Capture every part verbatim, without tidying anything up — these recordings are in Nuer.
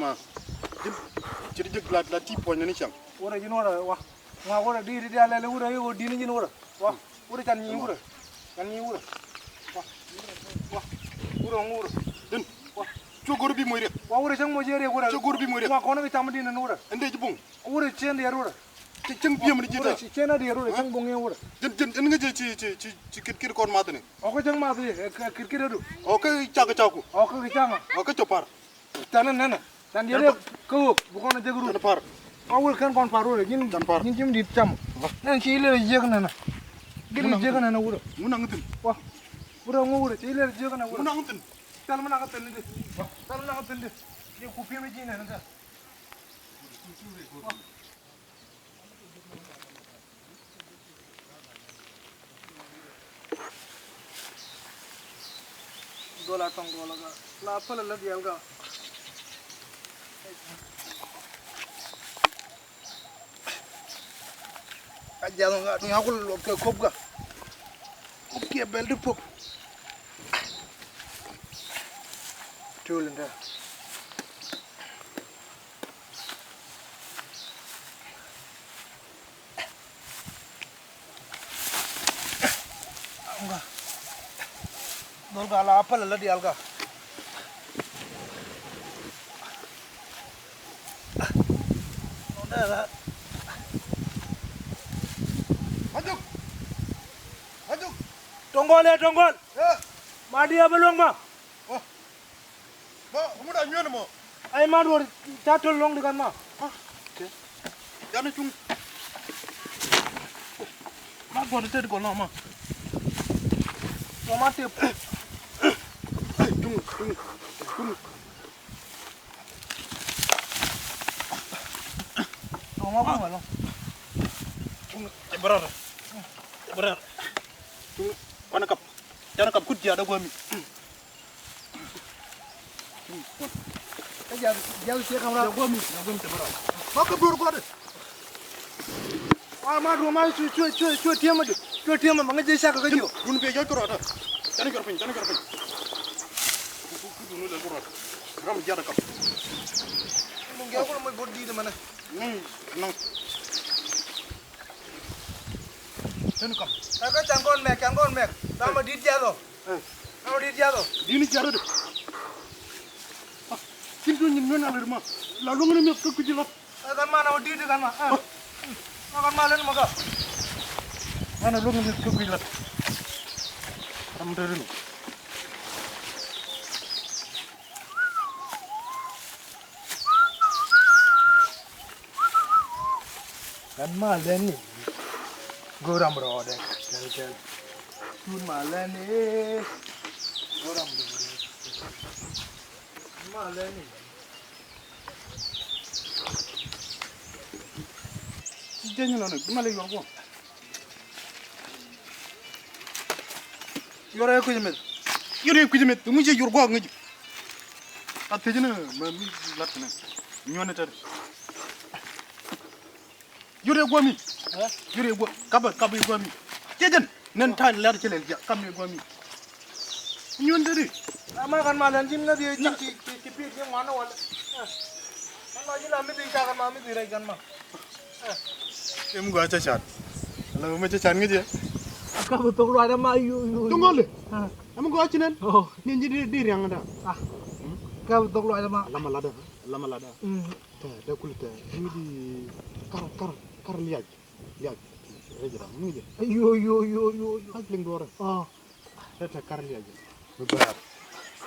Ji̱n, ci di jek la, la ti puɔ̱ny ni cäŋ. Wurɛ ji̱n wurɛ wa. Ŋuak wurɛ di di diaal lɛl wurɛ i̱ wä di̱n ji̱n wurɛ. Wa. Wurɛ can nyi wurɛ. Can nyi wurɛ. Wa. Wa. Wurɛ ŋu wurɛ. Ji̱n. Wa. Cu go̱r bi moc riɛk. Wa wurɛ cäŋ moc riɛk wurɛ. Cu go̱r bi moc riɛk. Ŋuak kɔn kɛ cam di̱n ni wurɛ. Ɛn dee ji̱ buŋ. Wurɛ cien diɛɛr wurɛ. Cä cäŋ piɛm ni ji̱ ta. Wurɛ cien diɛɛr wurɛ, cäŋ buŋ yɛn wurɛ. Ji̱n, ji̱n, ɛn ŋäc ci, ci, ci, ci kit kit kɔn math ni. Ɔ kä cäŋ math yɛ, ɛ, kit kit adu. Ɔ kä cak cak ku. Ɔ kä cäŋ. Ɔ kä cop par. Tanɛ nɛnɛ. Tan diɛɛr kä wok, bi kɔn a jek rut. Tan par. Ɔ wurɛ kɛn kɔn par wurɛ, ji̱n, ji̱n ji̱ mi di̱t cam. Nɛn ci ilɛ jiek nɛnɛ. Gil jiek nɛnɛ wurɛ. Ŋun naŋ thi̱n. Wa. Wurɛ ŋu wurɛ, ci ilɛ jiek nɛnɛ wurɛ. Ŋun naŋ thi̱n. Thil mi naŋ thi̱n di. Thil mi naŋ thi̱n di. Ni ku pi̱em ji̱ nɛnɛ thil. Dhol a tɔŋ dhol a ka la päl a lät yɛl ka. A jiath ŋa duŋ a ku luɔk kɛ kop ka. Kop kiɛ bɛl di pop. Tul in dee. Dhol ka la päl a lät yɛl ka. Majuk. Majuk. Tɔŋ gɔl ɛ tɔŋ gɔl. Ɛ. Ma di ɛ bä luäŋ ma. Ɔ. Ma, ŋut a nyuɛn mɔ. Ai ma duɔr ca töl lɔŋ di kan ma. Ah, okay. Janɛ cuŋ. Ma guɔn tet gɔl nɔ ma. Tɔ ma tep. Cuŋ, cuŋ, cuŋ. Tɔ ma buŋ alɔ. Cuŋ, cɛ bɛ rɔr. Cɛ bɛ rɔr. Cuŋ, kɔn kap. Janɛ kap kut jiaat a guami. Ɛ jial, jial ciɛ kam raar. Jaguɔ mi, jaguɔ mi te bä raar. Ma kä duɔr guɔ̱dɛ. Wa ma duɔr ma cu, cu, cu, cu tiɛmä di. Cu tiɛmä ma ŋäc jɛ cak kä jiɔ. Dun pia jɔc kärɔɔdä. Canɛ jɔr piny, canɛ jɔr piny. Ku, ku, ku dun lɛl kärɔɔdä. Ram jiat ɛ kam. Dun gɛ kul moc bot di̱i̱t mɛnɛ. Nɔŋ, nɔŋ. Tun kam. Ɛ kä can kɔn mɛk, can kɔn mɛk. Ram a di̱t jiath ɔ. Ɛ. Ɛ wä di̱t jiath ɔ. Di̱t ni jiath ɔ. Ah, cin tuny nyin mɛn a lät ma. La luŋ ni mɛk kä kui̱ci la. Ɛ kan ma na wä di̱t kan ma. Ɛ. Ɛ kan ma lät ma ka. Ɛ na luŋ ni mɛk kä kui̱ci la. Ram dee rin. Kan malɛni go̱o̱r ram rɔɔdɛ kɛl kɛl. Tut malɛni go̱o̱r ram rɔɔdɛ kɛl kɛl. Malɛni. Jɛny nɔnɔ malɛ yuɔr guɔ. Yuɔr ɛ kui̱c mith. Yuɔr ɛ kui̱c mith. Ŋuci yuɔr guɔ ŋuci. A thiecni mɛ mi lat kini nyuɔni tɛt. Yuri guami. Yuri gua kaba kaba guami. Tiejin nen ta lar ci lel ja kaba guami. Nyuɔni tɛt. Ama kan ma len jin na di jin ci ci ci pi ci ŋuan wala. Kan ma jin a mi di ta kan ma mi di rai kan ma. Em gua ca cat. Ala ma ca cat ngi je. Kaba tok lua da ma yu yu. Tungole. Em gua ci nen. Oh. Ni ji di di riang da. Ah. Kaba tok lua da ma. Lama lada. Lama lada. Mm. Tɛ dee kul tɛ mi di kar kar kar liac liac. Rɛc ram mi di. Yo yo yo yo yo. Kac liŋ duɔrɛ. Ah. Tɛ tɛ kar liac. Mi bɛɛr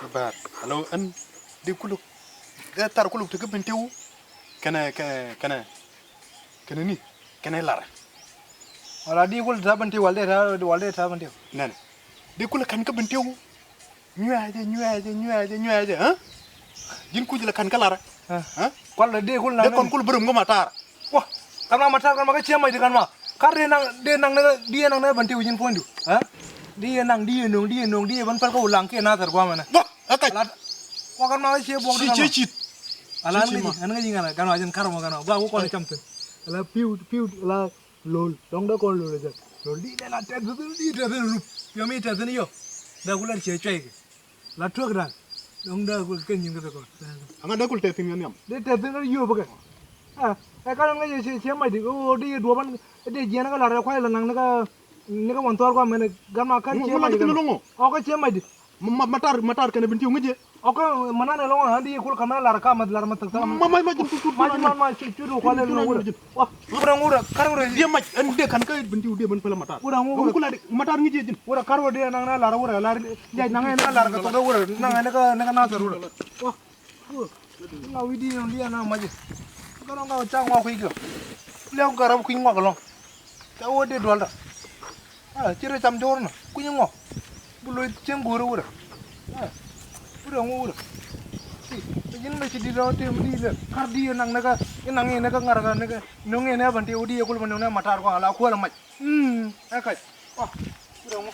mi bɛɛr. Alo ɛn di kuluk. Dee thar kuluk ti kä bin tiw. Kɛnɛ kɛnɛ kɛnɛ kɛnɛ ni kɛnɛ larɛ. Wala di kuluk ti kä bin tiw wal dee ta wal dee ta bin tiw. Nɛnɛ di kuluk kan kä bin tiw. Nyuɛɛcɛ nyuɛɛcɛ nyuɛɛcɛ nyuɛɛcɛ, ɛ? Ji̱n kuc lɛ ka̱n kä larɛ. Ɛ? Kual lɛ dee kul naŋ dee kɔn kul bäröm kä matar. Wa, kan ma matar kan ma kä ciɛ mac di kan ma. Kar dee naŋ dee naŋ nɛ di yɛ naŋ nɛ bän ti wi̱c ji̱n puɔ̱nydu. Ɛ? Di yɛ naŋ di yɛ no̱o̱ŋ di yɛ no̱o̱ŋ di yɛ bän päl kä wulaŋ kiɛ nathɛr guamɛ nɛ. Wa, ɛ kac. Wa kan ma kä ciɛ buɔk di kan ma. Ciɛ cit. Ala ɛn ŋäc ɛn ŋäc ŋa̱n kan ma ji̱n kar mɔ kan ma gua wä kɔn cam thin. Ala pi̱w pi̱w ala. Lol dɔ̱ŋ dee kɔn lol ɛ jɛ lol di dee la tɛth bi di tɛth in rup. Piɔm i̱ tɛth in yɔ dee ku lɛr ciɛ cuɛy kɛ la tuäk da̱ŋ. Dɔ̱ŋ dee kul kɛ nyin kɛ thɛ kɔn. Aŋa dee kul tɛthin kɛ nhiam. Dee tɛthin kɛ yio̱o̱p kɛ. Ɛ, ɛ, ka dɔ̱ŋ ŋäc cɛ, cɛ mac di, ɣöö di yɛ duɔ̱ɔ̱p an, ɛ dee jiɛn kɛ la̱r ɛ kuay la naŋ ni kä, ni kä Wan Thɔɔr kua mɛn ɛ gat ma kän cɛ mac di kɛn. Ɣɔ̱ kä cɛ mac di. Ma, ma, matar, matar kɛn ɛ bin ti ŋäc jɛ. Ɔkɛ, mɛ nan ɛ lɔŋ an di kul kɛ mɛ lar ka mɛ lar mɛ thäk thäk. Ma, ma, ma, cut, cut, cut, ma, cut, ma, ma, cut, cut, cut, cut, cut, cut. Wa, wurɛ ŋurɛ, kar wurɛ. Diɛ mac, ɛn dee kan kä bin ti wudee bin pälä matar. Wurɛ ŋurɛ. Wurɛ kula di, matar ŋi̱c yɛ ji̱n. Wurɛ kar wurɛ dee naŋ na lar wurɛ lar. Jac naŋ ɛn na lar kɛ thok wurɛ naŋ ɛn ni kä, ni kä Nasir wurɛ. Wa, wurɛ. Ŋa wi̱i̱ di yɛn di yɛn na mac. Kä rɔ̱ŋ ka ca ŋuak kui̱ kɛ. Lɛw garap kui̱ ŋuak lɔŋ. Ca wä dee duɔl da. Ah, ci rɛ cam jɔr na. Kui̱ ŋuak. Bi lo̱c cieŋ go̱o̱rä wurɛ. Ah, wurɛ ŋu wurɛ. Ci, ci ji̱n mɛ ci di̱t rɔ tëë mi di̱t lɛ. Kar di̱t yɛ naŋ ni kä, yɛ naŋ yɛ ni kä ŋa̱r kä ni kä. No̱ŋ yɛ ni ɛ bän tëë wä di̱t yɛ kul bä no̱ŋ ni ɛ matar kɔn ala kuäl ɛ mac. Mm, ɛ kac. Wa, wurɛ ŋu.